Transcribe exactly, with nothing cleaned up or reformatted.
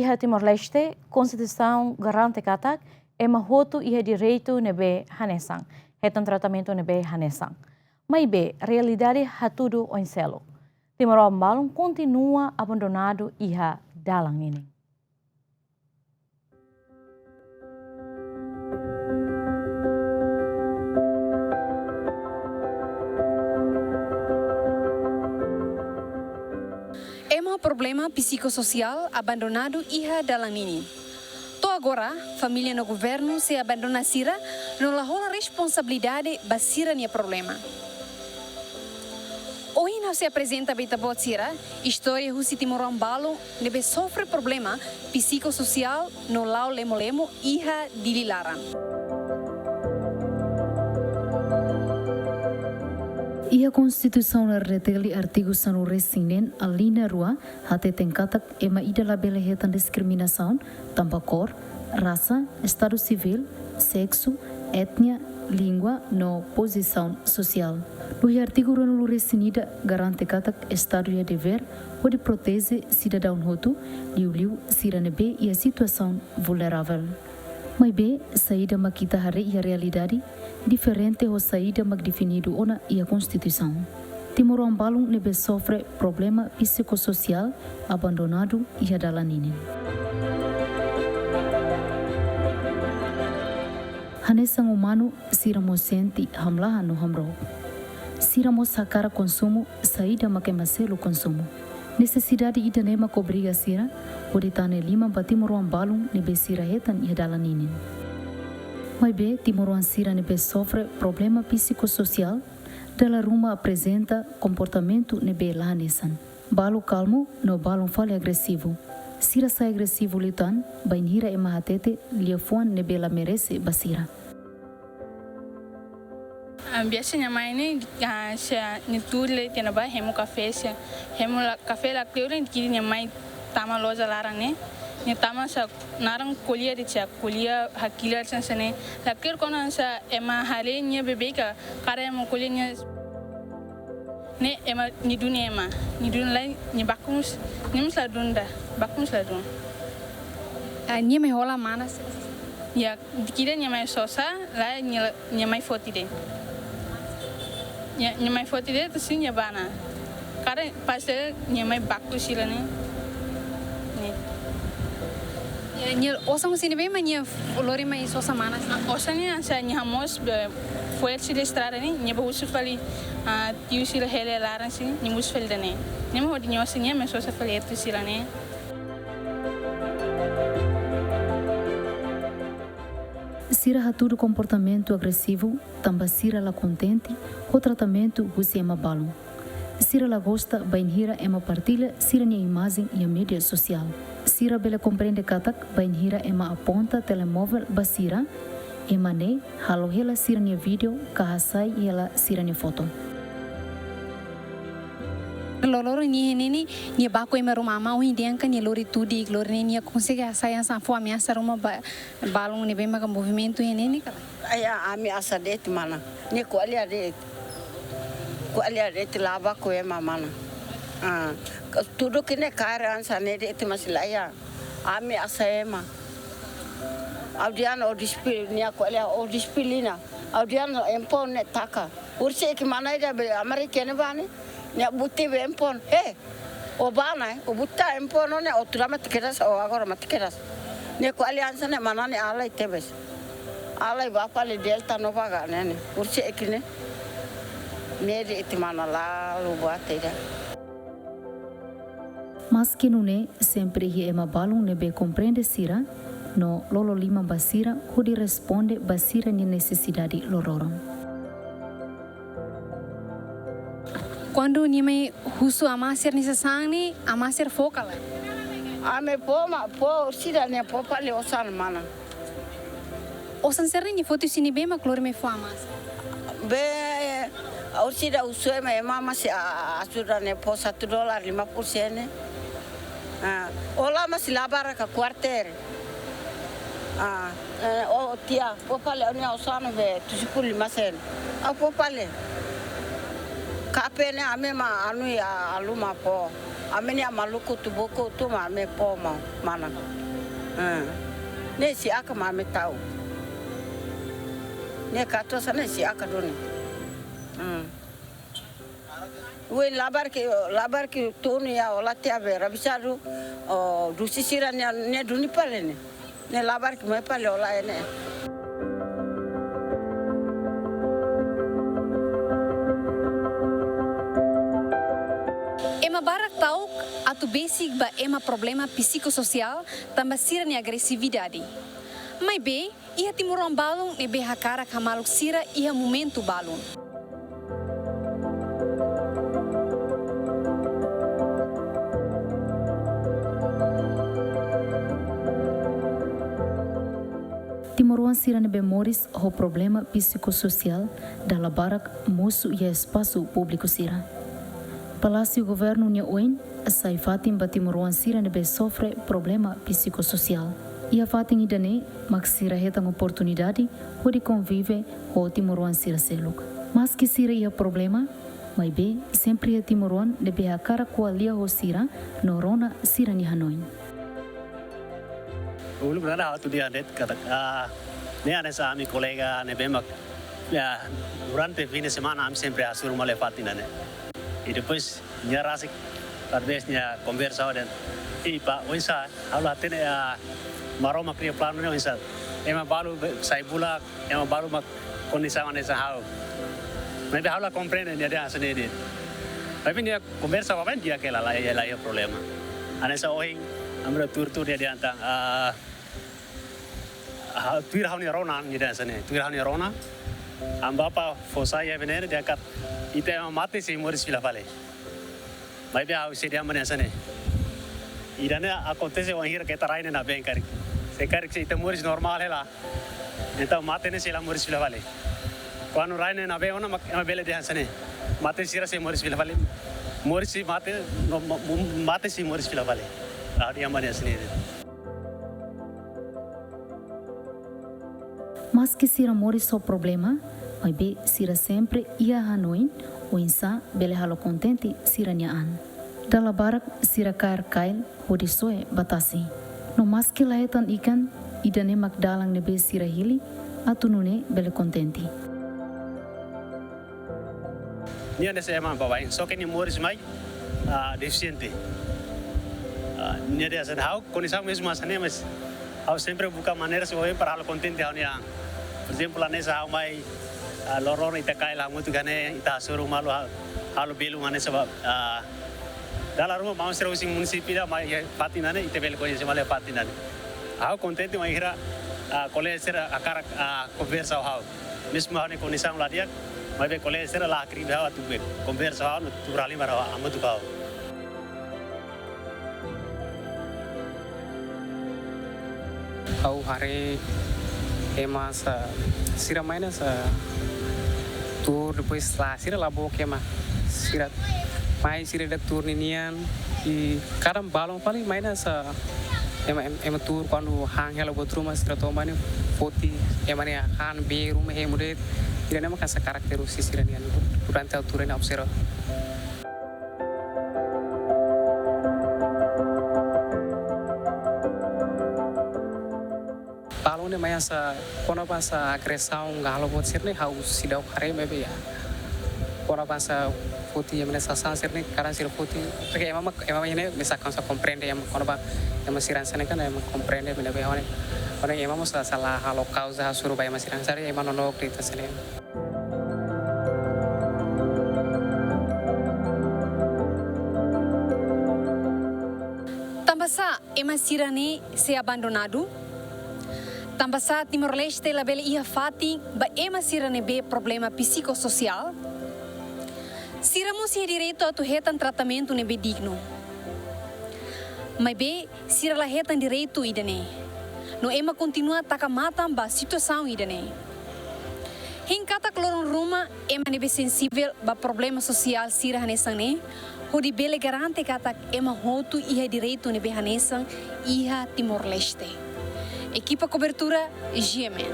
Iha Timor-Leste, Konstituisaun garante katak ema hotu iha direitu ne'ebé hanesan, hetan tratamentu ne'ebé hanesan. Maibé, realidade hatudu oin seluk. Timoroan balun kontinua abandonadu iha dalan ninin. Ema ho problema psikososiál abandonadu iha dalan ninin. To'o agora, família no governu sei abandona sira no la hola responsabilidade ba sira-nia problema. Ohin ha'u sei aprezenta ba ita-boot sira istória husi timoroan balun ne'ebé sofre problema psikososiál no la'o lemo-lemo iha Dili laran. Iha Konstituisaun R D T L artigu sanulu-resin-neen, alínea rua, hateten katak ema ida labele hetan diskriminasaun tanba kór, rasa, estadu sivíl, seksu, etnia, língua no pozisaun sosiál. No iha artigu ruanulu-resin-ida garante katak Estadu iha devér hodi proteje sidadaun hotu, liuliu sira ne'ebé iha situasaun vulneravel. Maibé, saida mak ita haree iha realidade, diferente ho saida mak definidu ona iha Konstituisaun. Timoroan balun ne'ebé sofre problema psikososiál abandonadu iha dalan ninin. Hanesan umanu, sira mós sente hamlaha no hamrook. Sira mós hakarak konsumu saida mak ema seluk konsumu. Nesesidade ida-ne'e mak obriga sira hodi tane liman ba timoroan balun ne'ebé sira hetan iha dalan ninin. Maibé, timoroan sira ne'ebé sofre problema psikososiál dala ruma aprezenta komportamentu ne'ebé la hanesan. Balu kalmu no balun fali agresivu. Sira sai agresivu liután bainhira ema hatete liafuan ne'ebé la merese ba sira. Ah, biasa nia mai ne'e, ah, se nia tuur tiha ona ba hemu kafé, se hemu la, kafé lakleur, nia mai tama loja laran ne'e. Nia tama sa naran ko'alia de'it, sa ko'alia hakilar sa, sa ne'e. Lakleur kona sa ema haree nia beibeik ka, karik ema ko'alia nia. Ne'e ema, nia duni ema, nia duni lai, nia baku mós, nia mós ladún ida, baku mós ladún. Ah, nia mai hola mana sira? Ya, kira nia mai sosa, la nia, nia mai foti de'it. Nia, nia mai foti de'it, to'o sira nia bá ona. Karik pas de'it nia mai baku sira ne'e. Ne'e. Ya, nia osan husi ne'ebé mak nia lori mai sosa mana sira? Ah, osan ne'e hanesan nia hamoos be fo'er sira estrada ne'e, nia bá husu fali, ah, tiu sira hela laran sira, nia husu fali ida-ne'e. Nia mak hodi nia osan nia mai sosa fali etu sira ne'e. Sira hatudu komportamentu agresivu tanba sira la kontente ho tratamentu husi ema balun. Sira la gosta bainhira ema partilla sira-nia imajen iha média sosiál. Sira bele komprende katak bainhira ema aponta telemovel ba sira, ema ne'e halo hela sira-nia vídeo ka hasai hela sira-nia foto. Loroloron nia iha ne'e ne'e, nia baku ema ruma aman, ohin dehan katak nia lori tudik, lori ne'e, nia konsege hasai hanesan fó ameasa ruma ba balun ne'ebé maka movimentu iha ne'e ne'e ka lae? Ai, ami hasai de'it mana. Nia ko'alia de'it. Ko'alia de'it, la baku ema mana. Ah, tuduk ne'e kaer hanesan ne'e de'it, mas la iha. Ami hasai ema. Ha'u dehan ó disipli-, nia ko'alia ó disiplina. Ha'u dehan handphone ne'e taka. Horiseik mana ida be América ne'ebá ne'e. Nia buti be handphone. He, ó bá ona, ó buta handphone ó ne'e, ó tuur mate kedas, ó agora mate kedas. Nia ko'alia hanesan ne'e mana ne'e alai tebes. Alai bá fali Delta no bá ga ne'e ne'e. Horiseik ne'e. Ne'e de'it mana lalu buat ida. Maski nune'e, sempre iha ema balun ne'ebé komprende sira, no lolo liman ba sira, hodi responde ba sira-nia nesesidade loroloron. Kuandu nia mai husu aman sira-nia sasán ne'e, aman sira fó ka lae? Ami fó mak, fó sira-nia fó fali osan mana. Osan sira-ne'e nia foti husi ne'ebé mak lori mai fó aman sira? Be, orsida husu ema, ema mós, ah, ajuda ne'e fó satu dolar lima puluh sen ne'e. Ah, ó la mós la barraka kuarter. Ah, eh, ó tia, fó fali ó-nia osan be tujuh puluh lima sen. Ah, fó fali. Kafé ne'e ami mak anu iha, ah, haluha fó. Ami-nia maluku tubuku tun mai ami fó mai manan. Hmm. Ne'e sei aka mak ami tau. Ne'e katuas ne'e sei aka duni. Hmm. Ohin labarik, labarik tun iha ola tiha be rabisadu, o, dusi sira-nia, nia duni fali ne'e. Ne'e labarik mai fali ola ne'e. Ema barak ta'uk atu besik ba ema problema psikososiál tanba sira-nia agresividade. Maibé, iha timoroan balun ne'ebé hakarak hamaluk sira iha momentu balun. Timoroan sira ne'ebé moris ho problema psikososiál dala barak mosu iha espasu públiku sira. Palásiu Governu nia oin sai fatin ba timoroan sira ne'ebé sofre problema psikososiál. Iha fatin ida-ne'e mak sira hetan oportunidade hodi konvive ho timoroan sira seluk. Maski sira iha problema, maibé sempre iha timoroan ne'ebé hakarak ko'alia ho sira no rona sira-nia hanoin. Uluk nada ha'u atu dehan de'it katak, ah, ne'e hanesan ami kolega ne'ebé mak, ya, durante fin de semana ami sempre hasoru malu iha fatin ne'e. I depois nia rasik, talvés nia konversa ho dehan, "Ih, pá, oinsá, ha'u la hatene, ah, Maromak kria planu ne'e oinsá. Ema balu be-, sai bulak, ema balu mak kondisaun hanesan ha'u." Maibé ha'u la komprende nia dehan hanesan ne'e de'it. Maibé nia konversa ho ami di'ak hela, la, la iha problema. Hanesan ohin, ami rua tuur-tuur nia dehan tan, ah, ah, tuir ha'u-nia rona, nia dehan hanesan ne'e. Tuir ha'u-nia rona, ami bapa fó sai iha ne'ebé dehan katak, ita ema mate sei moris fila fali. Maibé ha'u sei dehan ba nia hanesan ne'e. Ida-ne'e akontese wainhira ita rai ne'e nabeen karik. Se karik se ita moris normál hela. Entaun mate ne'e sei la moris fila fali. Kuandu rai ne'e nabeen ona mak ema bele dehan hanesan ne'e. Mate sira sei moris fila fali. Moris sei mate, no, mo-, mo-, mate sei moris fila fali. Ha'u dehan ba nia hanesan ne'e. Maski sira moris ho problema, maibé sira sempre iha hanoin oinsá bele halo kontente sira-nia an. Dala barak sira kaer kail hodi soe ba tasi. No maski la hetan ikan, ida-ne'e mak dalan ne'ebé sira hili atu nune'e bele kontente. Nia hanesan ema baibain, só ke nia moris mai, ah, defisiente. Ah, nia dehan hanesan ha'u, kondisaun mezmu hanesan ne'e, mas ha'u sempre buka maneira oioin para halo kontente ha'u-nia an. Por ezemplu, hanesan ha'u mai, ah, loron ita kail hamutuk iha ne'e, ita hasoru malu ha-, halo belun hanesan ba, ah, dala ruma maun sira husi munisípiu ida mai iha fatin ne'e, ita bele koñese malu iha fatin ne'e. Ha'u kontente wainhira, ah, kolega sira hakarak, ah, konversa ho ha'u. Mezmu ha'u-nia kondisaun la di'ak, maibé kolega sira la hakribi ha'u atu bele konversa ho ha'u, no tuur halimar ha'u, hamutuk ho ha'u. Ha'u haree ema sa, sira mai ne'e sa tuur, depois la, sira la book ema. Sira mai, sira ida tuur ninian, i kadang balun fali mai ne'e sa ema, em-, ema tuur kuandu han hela buat ruma sira to'o mai ne'e foti, ema ne'e han bee ruma hemu de'it. Ida-ne'e mak hanesan karakter husi sira nian. Durante ha'u tuur ne'e observa. Balun ne'e mai hanesan kona-ba hanesan agresaun ka halo buat sira-ne'e ha'u seidauk haree maibé ya. Kona-ba hanesan foti ema ne'e sasán sira-ne'e kadang sira foti. Porque ema mak, ema mak ne'e bisa hanesan komprende ema kona-ba ema sira hanesan ne'e kan ema komprende bele be hone. Hone ema mós hanesan la halo kauza hasoru ba ema sira hanesan ema nonook de'it hanesan ne'e. Tanbasá ema sira-ne'e sei abandonadu? Tanbasá Timor-Leste labele iha fatin ba ema sira ne'ebé problema psikososiál? Sira mós iha direitu atu hetan tratamentu ne'ebé dignu. Maibé, sira la hetan direitu ida-ne'e. No ema kontinua taka matan ba situasaun ida-ne'e. Hein katak loron ruma ema ne'ebé sensivel ba problema sosiál sira hanesan ne'e, hodi bele garante katak ema hotu iha direitu ne'ebé hanesan iha Timor-Leste. Ekipa kobertura, G M N.